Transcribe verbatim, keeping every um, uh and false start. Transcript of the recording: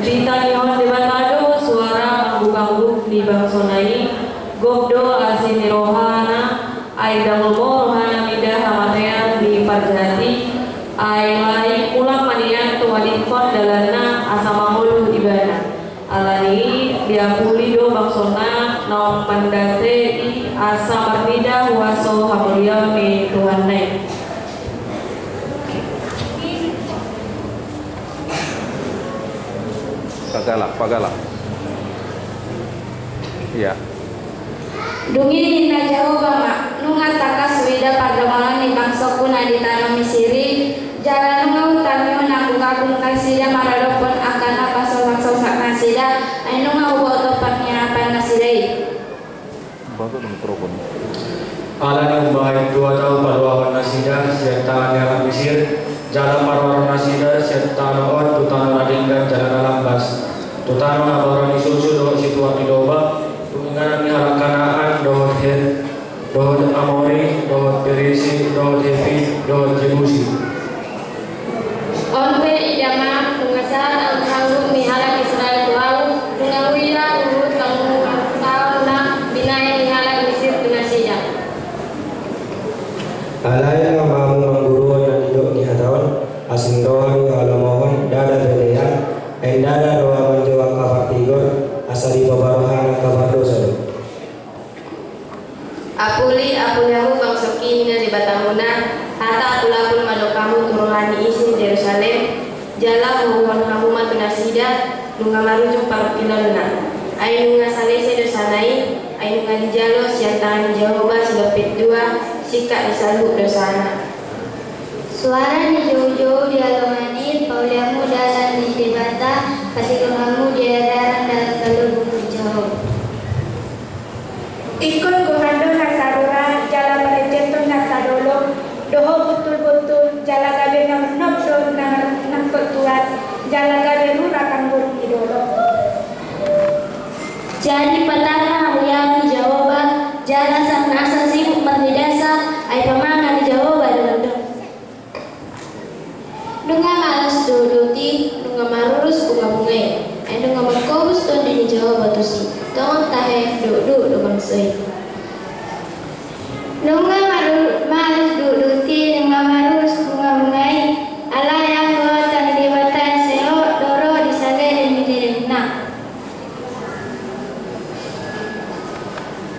Ditangiangkon Debata do suara mangguk-angguk ni bangsona i, gok do asi ni rohana, ai ndang lomo rohana mida hamatean ni parjahat i, ai laho mulak ma nian tu adingkon dalanna asa mangolu ibana. Alani i diapuli do bangsona naung mandate i asa marnida huaso hamuliaon ni Tuhanna i. Pagalak, pagalak. Iya. Dung i ninna Jahowa ma, nunga tangkas huida pardamotan ni bangsongku na di tano Misir i, jala nunga hutangihon angguk-angguk nasida maradophon angka na pasosak-sosak nasida, ai nunga huboto parniapan nasida i. Bagot mikrofon. Alani umbahen tua do paluahon nasida sian tangan ni halak Misir, jala paruaron nasida sian tano on tu tano na denggan jala na lambas, tu tano na baoa ni susu dohot situak ni domba, tu inganan ni halak Kanaan dohot Het, dohot Amori, dohot Perisi, dohot Hepi, dohot Jebusi. On pe ida ma, nunga sahat angguk-angguk ni halak Israel tu ahu, nunga huida huhut pangunjuhon na binahen ni halak Misir tu nasida. Alai nunga hamu mangguruhon na nidok ni hata on, asing roha do halomohon, ndada pe lean, ai ndada roha manjou angka partigor, asa dipabarohahon angka pardosa do. Apuli, apuli hamu bangsongki, ninna Debatamuna, hata apul-apul mandok hamu tu roha ni isi ni Jerusalem, jala huuruhon hamu ma tu nasida, nunga marujung parungkilonna. Ai nunga salese dosana i, ai nunga dijalo sian tangan ni Jahowa sidompet dua singkat ni saluhut dosana. Suara ni joujou di halongan i, pauli hamu dalan ni Debata, patigor hamu di ariaran dalan palobi ni Jahowa. Ingkon goran do na sadora, jala parenceton na sadolok, dohot buntul-buntul, jala gabe na nonop do na nangkok tuat, jala gabe rura tanggul ni dolok. Jadi patar ma hamuliaon ni Jahowa, jala sian nasa sibuk marnidasa, ai pamangan ni Jahowa do mandok. Nunga malas dohot doti, nunga marurus bunga-bunga i, ai nunga mangkobus tondi ni Jahowa tusi, tongon tahe dohot-dohot do bangso i. Nunga